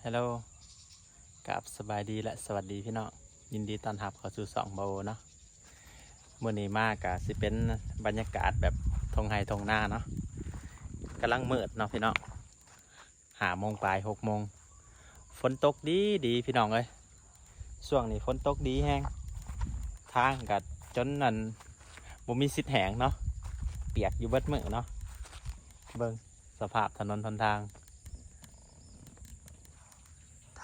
Hello ກາບສະບາຍດີ ແລະ ສະຫວັດດີພີ່ນ້ອງ, ຍິນດີຕ້ອນຮັບເຂົ້າສູ່ຊ່ອງບ່າວໂອເນາະ. ມື້ນີ້ມາກະຊິເປັນບັນຍາກາດແບບທົ່ງໄຮ່ທົ່ງນາເນາະ, ກຳລັງມືດເນາະພີ່ນ້ອງ, ຫ້າໂມງປາຍ ຫົກໂມງ. ຝົນຕົກດີໆ ພີ່ນ້ອງເອີຍ, ຊ່ວງນີ້ຝົນຕົກດີແຮງ, ທາງກະຈົນອັນ ບໍ່ມີສິດແຫ້ງເນາະ, ປຽກຢູ່ເບິດມື້ເນາະ. ເບິ່ງສະພາບຖະໜົນຫົນທາງ.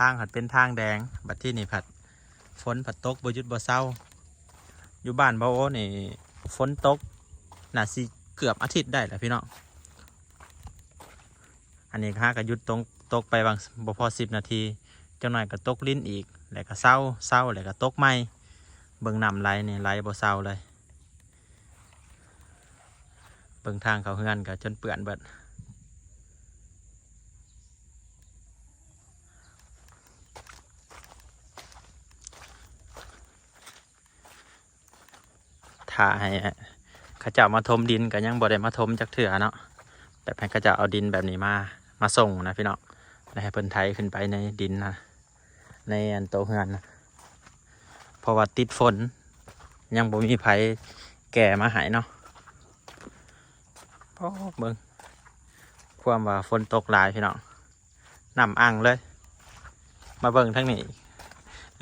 ທາງພັດເປັນທາງແດງ, ບັດທີນີ້ພັດຝົນພັດຕົກບໍ່ຢຸດບໍ່ເຊົາ. ຢູ່ບ້ານບ່າວໂອນີ້ຝົນຕົກໜ້າຊິເກືອບອາທິດໄດ້ແລ້ວພີ່ນ້ອງ. ອັນນີ້ຫາກະຢຸດຕົກ ຕົກໄປຫວ່າງບໍ່ພໍສິບນາທີ, ຈັກໜ້ອຍກະຕົກລິນອີກ ແລ້ວກະເຊົາ, ເຊົາແລ້ວກະຕົກໃໝ່. ເບິ່ງນ້ຳໄຫຼນີ້ ໄຫຼບໍ່ເຊົາເລີຍ. ເບິ່ງທາງເຂົ້າເຮືອນກະຈົນເປື້ອນເບິດ. ຖ້າໃຫ້ເຂົາເຈົ້າມາຖົມດິນກະຍັງບໍ່ໄດ້ມາຖົມຈັກເທື່ອເນາະ, ແບບໃຫ້ເຂົາເຈົ້າເອົາດິນແບບນີ້ມາ ມາສົ່ງນະພີ່ນ້ອງ, ແລ້ວໃຫ້ເພິ່ນໄຖຂຶ້ນໄປໃນດິນນະ. ໃນອັນໂຕເຮືອນນະ ເພາະວ່າຕິດຝົນ ຍັງບໍ່ມີໃຜແກ່ມາໃຫ້ເນາະ. ໂອ້ ເບິ່ງ ຄວາມວ່າຝົນຕົກຫຼາຍພີ່ນ້ອງ, ນ້ຳອັ່ງເລີຍ. ມາເບິ່ງທາງນີ້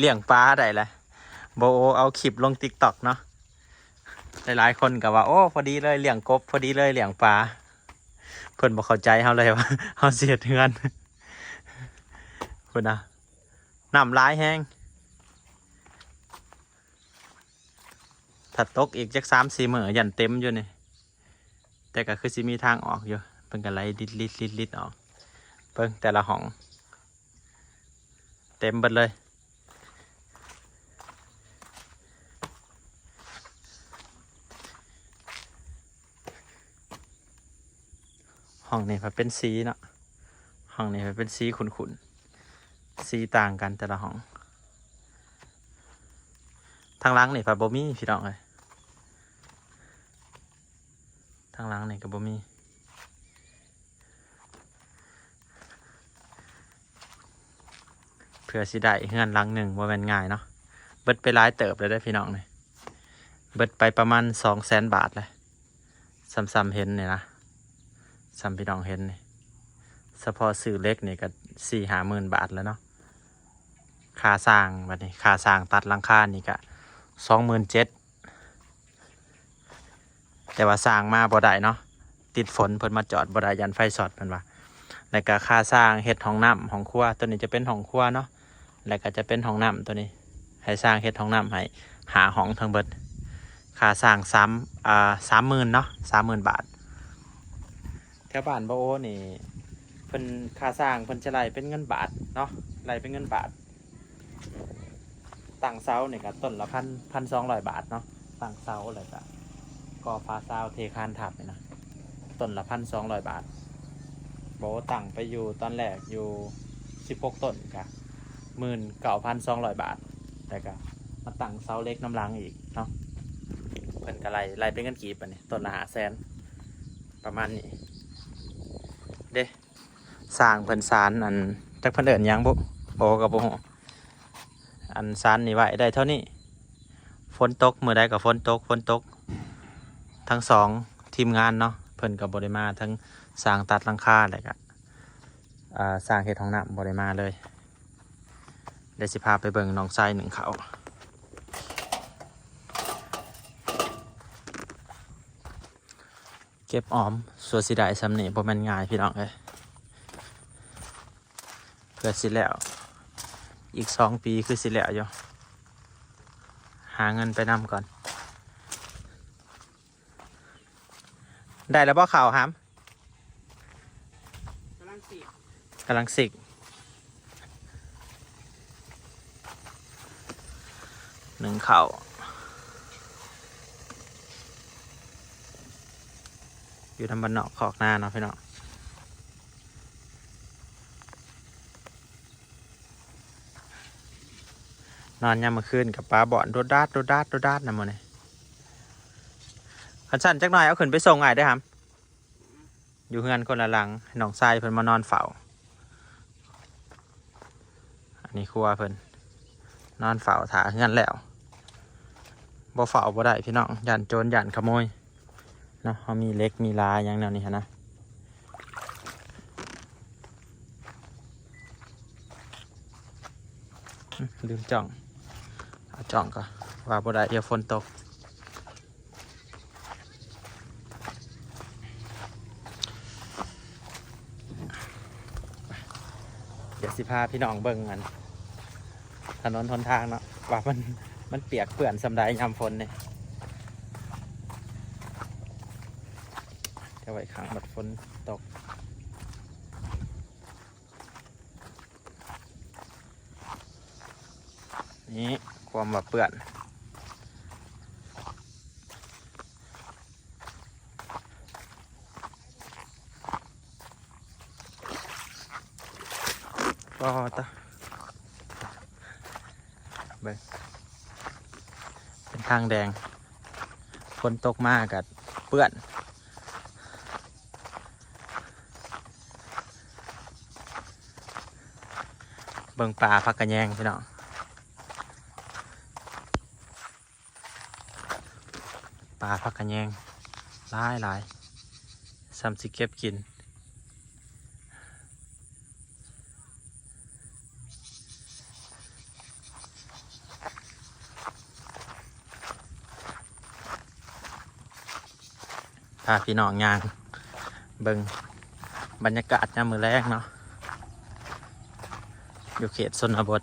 ລ້ຽງປາໄດ້ແຫຼະ, ບ່າວໂອເອົາຄລິບລົງ TikTok ເນາະ. ຫຼາຍໆຄົນກໍວ່າ ໂອ້ ພໍດີເລີຍລ້ຽງກົບ, ພໍດີເລີຍລ້ຽງປາ. ເພິ່ນບໍ່ເຂົ້າໃຈເຮົາເລີຍວ່າເຮົາຊິເຮັດເຮືອນ. ພຸ້ນນະ ນ້ຳຫຼາຍແຮງ, ຖ້າຕົກອີກຈັກສາມສີ່ມື້ຢ້ານເຕັມຢູ່ນີ້, ແຕ່ກໍຄືຊິມີທາງອອກຢູ່. ເພິ່ນກໍໄຫຼລິດໆໆອອກ, ເບິ່ງແຕ່ລະຫ້ອງເຕັມເບິດເລີຍ. ຫ້ອງນີ້ພັດເປັນສີເນາະ, ຫ້ອງນີ້ພັດເປັນສີຂຸ້ນໆ, ສີຕ່າງກັນແຕ່ລະຫ້ອງ. ທາງຫຼັງນີ້ພັດບໍ່ມີພີ່ນ້ອງເອີຍ, ທາງຫຼັງນີ້ກໍບໍ່ມີ. ເພື່ອຊິໄດ້ເຮືອນຫຼັງໜຶ່ງບໍ່ແມ່ນງ່າຍເນາະ, ເບິດໄປຫຼາຍເຕີບແລ້ວເດ້ພີ່ນ້ອງ. ນີ້ເບິດໄປປະມານສອງແສນບາດແລ້ວ, ສ່ຳໆເຫັນນີ້ນະ, ສ່ຳພີ່ນ້ອງເຫັນນີ້. ສະເພາະຊື້ເຫຼັກນີ້ກໍສີ່ຫ້າໝື່ນບາດແລ້ວເນາະ, ຄ່າສ້າງ. ບັດນີ້ຄ່າສ້າງຕັດຫຼັງຄານີ້ກໍສອງໝື່ນເຈັດ. ແຕ່ວ່າສ້າງມາບໍ່ໄດ້ເນາະ, ຕິດຝົນ ເພິ່ນມາຈອດບໍ່ໄດ້ ຢ້ານໄຟຊັອດເພິ່ນວ່າ. ແລ້ວກະຄ່າສ້າງເຮັດຫ້ອງນ້ຳຫ້ອງຄົວ, ໂຕນີ້ຈະເປັນຫ້ອງຄົວເນາະ, ແລ້ວກະຈະເປັນຫ້ອງນ້ຳໂຕນີ້, ໃຫ້ຊ່າງເຮັດຫ້ອງນ້ຳໃຫ້ຫ້າຫ້ອງທັງເບິດ. ຄ່າສ້າງສາມ ອ່າ ສາມໝື່ນເນາະ, ສາມໝື່ນບາດ. ແຖວບ້ານບ່າວໂອນີ້ ເພິ່ນ ຄ່າສ້າງເພິ່ນຈະໄລ່ເປັນເງິນບາດເນາະ, ໄລ່ເປັນເງິນບາດ. ຕັ້ງເສົານີ້ກໍຕົ້ນລະພັນ ພັນສອງຮ້ອຍບາດເນາະ, ຕັ້ງເສົາ ແລ້ວກໍກໍ່ຝາຊາວ ເທຄານທັບນີ້ນະ, ຕົ້ນລະພັນສອງຮ້ອຍບາດ. ບໍ່ ຕັ້ງໄປຢູ່ຕອນແລກຢູ່ສິບຫົກຕົ້ນ ກະໝື່ນເກົ້າພັນສອງຮ້ອຍບາດ, ແລ້ວກະມາຕັ້ງເສົາເຫຼັກນຳຫຼັງອີກເນາະ. ເພິ່ນກະໄລ່ ໄລ່ເປັນເງິນກີບ ບາດນີ້ຕົ້ນລະຫ້າແສນ ປະມານນີ້ເດ້. ຊ່າງເພິ່ນສານ ອັນ ຈັກເພິ່ນເອີ້ນຫຍັງບຸ ໂອກໍບໍ່ຮູ້. ອັນ ສານນີ້ໄວ້ໄດ້ເທົ່ານີ້, ຝົນຕົກ ມື້ໃດກໍຝົນຕົກ ຝົນຕົກ. ທັງສອງທີມງານເນາະ ເພິ່ນກໍບໍ່ໄດ້ມາ, ທັງຊ່າງຕັດຫຼັງຄາ ແລ້ວກະ ອ່າ ຊ່າງເຮັດຫ້ອງນ້ຳບໍ່ໄດ້ມາເລີຍ. ດຽວຊິພາໄປເບິ່ງນ້ອງຊາຍໜຶ້ງເຂົ້າ. ເກັບອອມ ຊົ່ວຊິໄດ້ຊ່ຳນີ້ບໍ່ແມ່ນງ່າຍພີ່ນ້ອງເອີຍ. ເພື່ອຊິແລ້ວ ອີກສອງປີຄືຊິແລ້ວຢູ່, ຫາເງິນໄປນຳກ່ອນ. ໄດ້ແລ້ວບໍ່ເຂົ້າຫຳ? ກຳລັງສີກ ກຳລັງສີກ. ໜຶ້ງເຂົ້າ ຢູ່ນຳບ້ານນອກຄອກນາເນາະພີ່ນ້ອງ. ນອນຍາມມື້ຄືນກັບປາບ່ອນໂດດດາດ ໂດດດາດ ໂດດດາດນຳມື້ນີ້. ຄັນຊັ້ນຈັກໜ້ອຍເອົາຂຶ້ນໄປສົ່ງອ້າຍເດີ້ຫຳ. ຢູ່ເຮືອນຄົນລະຫຼັງ ໃຫ້ນ້ອງຊາຍເພິ່ນມານອນເຝົ້າ. ນີ້ຄົວເພິ່ນ ນອນເຝົ້າຖ້າເຮືອນແລ້ວ. ບໍ່ເຝົ້າບໍ່ໄດ້ພີ່ນ້ອງ ຢ້ານໂຈນ ຢ້ານຂະໂມຍເນາະ. ເຮົາມີເຫຼັກ ມີລາ ຫຍັງແນວນີ້ຫັ້ນນະ. ອືມ ລືມຈ້ອງ ເອົາຈ້ອງກໍວ່າບໍ່ໄດ້ ດຽວຝົນຕົກ. ດຽວຊິພາພີ່ນ້ອງເບິ່ງອັນ ຖະໜົນຫົນທາງເນາະ ວ່າມັນ ມັນປຽກເປື້ອນສ່ຳໃດຍາມຝົນນີ້. ແຕ່ໄວ້ຂ້າງບັດຝົນຕົກ. ນີ້ ຄວາມວ່າເປື້ອນ ກໍຕະ ເບິ່ງ ເປັນທາງແດງ ຝົນຕົກມາກໍເປື້ອນ. ເບິ່ງປ່າຜັກກະແຍງພີ່ນ້ອງ ປ່າຜັກກະແຍງຫຼາຍໆ ສ່ຳຊິເກັບກິນ. ພາພີ່ນ້ອງຍ່າງເບິ່ງບັນຍາກາດຍາມມື້ແລງເນາະ ຢູ່ເຂດຊົນນະບົດ.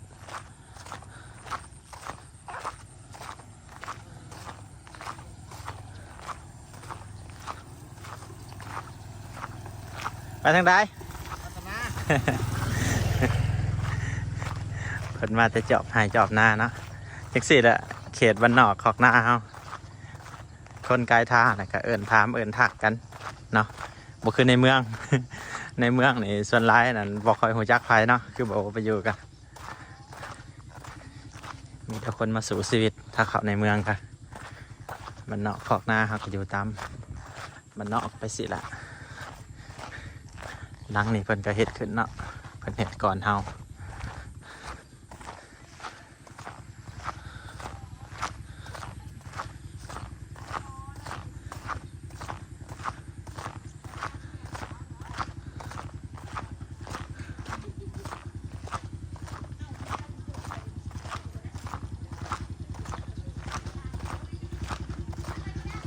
ໄປທາງໃດ? ເພິ່ນມາແຕ່ຈອບໄຮ່ຈອບນາເນາະ ຈັ່ງຊີ້ແຫຼະ ເຂດບ້ານນອກຄອກນາເຮົາ. ຄົນກາຍທາງນະ ກະເອີ້ນຖາມເອີ້ນທັກກັນເນາະ ບໍ່ຄືໃນເມືອງ. ໃນເມືອງນີ້ສ່ວນຫຼາຍນັ້ນບໍ່ຄ່ອຍຮູ້ຈັກໃຜເນາະ ຄືບໍ່ໄປຢູ່ກະ ມີແຕ່ຄົນມາສູ້ຊີວິດ. ຖ້າເຂົ້າໃນເມືອງກະ ບ້ານນອກຄອກນາ ເຮົາກະຢູ່ຕາມບ້ານນອກໄປຊີ້ແຫຼະ. ຫຼັງນີ້ເພິ່ນກະເຮັດຂຶ້ນເນາະ ເພິ່ນເຮັດກ່ອນເຮົາ.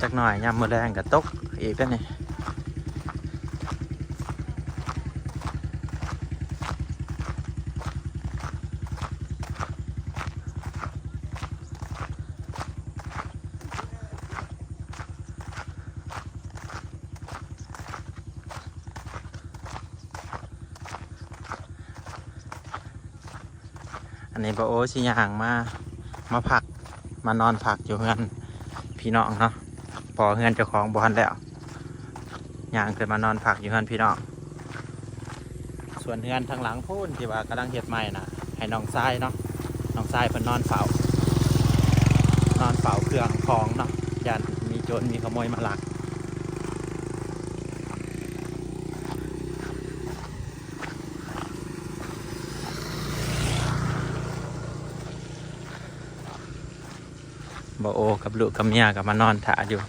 ຈັກໜ້ອຍຍາມມື້ແລງກໍຕົກອີກແລ້ວນີ້. ອັນນີ້ ບ່າວໂອຊິຍ່າງມາ ມາພັກ ມານອນພັກຢູ່ເຮືອນພີ່ນ້ອງເນາະ ເພາະເຮືອນເຈົ້າຂອງບໍ່ທັນແລ້ວ ຍ່າງຂຶ້ນມານອນພັກຢູ່ເຮືອນພີ່ນ້ອງ. ສ່ວນເຮືອນທາງຫຼັງພຸ້ນ ທີ່ວ່າກຳລັງເຮັດໃໝ່ນະ ໃຫ້ນ້ອງຊາຍເນາະ ນ້ອງຊາຍເພິ່ນນອນເຝົ້າ ນອນເຝົ້າເຄື່ອງຂອງເນາະ ຢ້ານມີໂຈນມີຂະໂມຍມາລັກ. ບ່າວໂອກັບລູກກັບເມຍກໍມານອນຖ້າຢູ່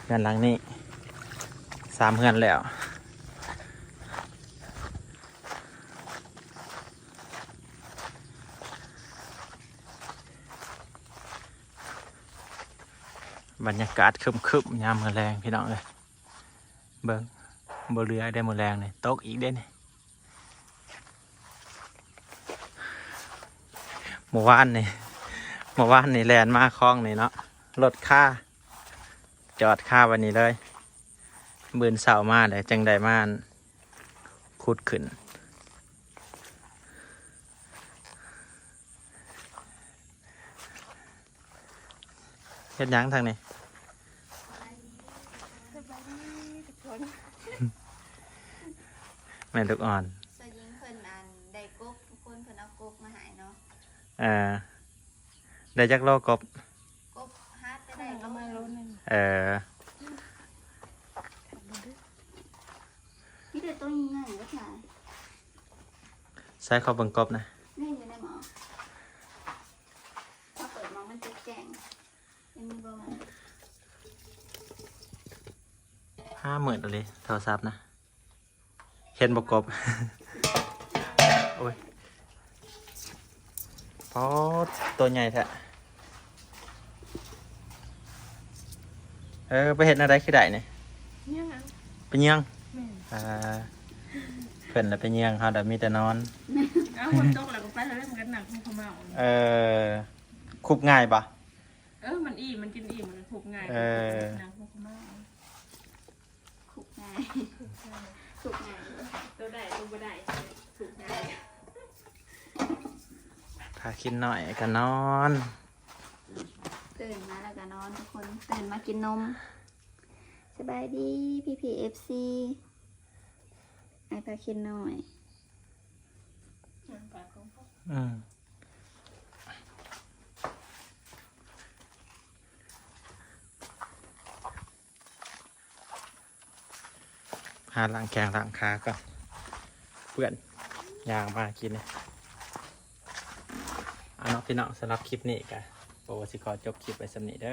ເຮືອນຫຼັງນີ້ ສາມເຮືອນແລ້ວ. ບັນຍາກາດຄຶ້ມໆ ຍາມມື້ແລງພີ່ນ້ອງເອີຍ ເບິ່ງ ບໍ່ເຫຼືອໄດ້ມື້ແລງນີ້ ຕົກອີກເດ້ນີ້. ມື້ວານນີ້ ມື້ວານນີ້ແລ່ນມາຄອງນີ້ເນາະ ລົດຄາ ຈອດຄາໄວ້ນີ້ເລີຍ ມື້ເຊົ້າມາແລ້ວຈຶ່ງໄດ້ມາຂຸດຂຶ້ນ. ເຮັດຫຍັງທາງນີ້? ສະບາຍດີທຸກຄົນ ແມ່ລູກອ່ອນ ສາວຍິງເພິ່ນອັນໄດ້ກົບ ທຸກຄົນເພິ່ນເອົາກົບມາໃຫ້ເນາະ. ເອີ ໄດ້ຈັກໂລກົບ? ກົບຫາແຕ່ໄດ້ໂລ ເອີ ມີແຕ່ໂຕໃຫຍ່ໆ ຫຼາຍ. ໃສ່ ຂໍເບິ່ງກົບນະ ນີ້ຢູ່ໃນໝໍ້. ເອົາເລີຍ ໂທລະສັບນະ ເຫັນບໍ່ກົບ ໂອ້ຍ ປອດ ໂຕໃຫຍ່ແທ້ ເອີ ໄປເຮັດແນວໃດຄືໄດ້ນີ້? ຍ່າງ ໄປຍ່າງ ແມ່ນ ອ່າ ເພິ່ນລະໄປຍ່າງ ເຮົາລະມີແຕ່ນອນ ເອົາ ຝົນຕົກແລ້ວກໍໄປ ແລ້ວມັນກໍນັ່ງຫົວເຂົ້າເມົາ ເອີ ຄຸບງ່າຍບໍ່? ເອີ ມັນອີ່ມ ມັນກິນອີ່ມ ມັນຄຸບງ່າຍ ເອີ ນັ່ງຫົວເຂົ້າເມົາ ຄຸບງ່າຍ ຄຸບງ່າຍ ຄຸບງ່າຍ ໂຕໄດ້ ໂຕບໍ່ໄດ້ ຄຸບງ່າຍ ພາຄິນນ້ອຍກໍນອນ ຕື່ນມາແລ້ວກໍນອນທຸກຄົນ ຕື່ນມາກິນນົມ ສະບາຍດີພີ່ໆ ເອັຟຊີ ອ້າຍພາຄິນນ້ອຍ ອືມ ຫາລ້າງແຂ້ງລ້າງຂາກ່ອນ ເປື້ອນ ຍ່າງມາກິນນີ້ ເອົາເນາະພີ່ນ້ອງ ສຳລັບຄລິບນີ້ກະ ໂອ ຊິຂໍຈົບຄລິບໄວ້ສ່ຳນີ້ເດີ.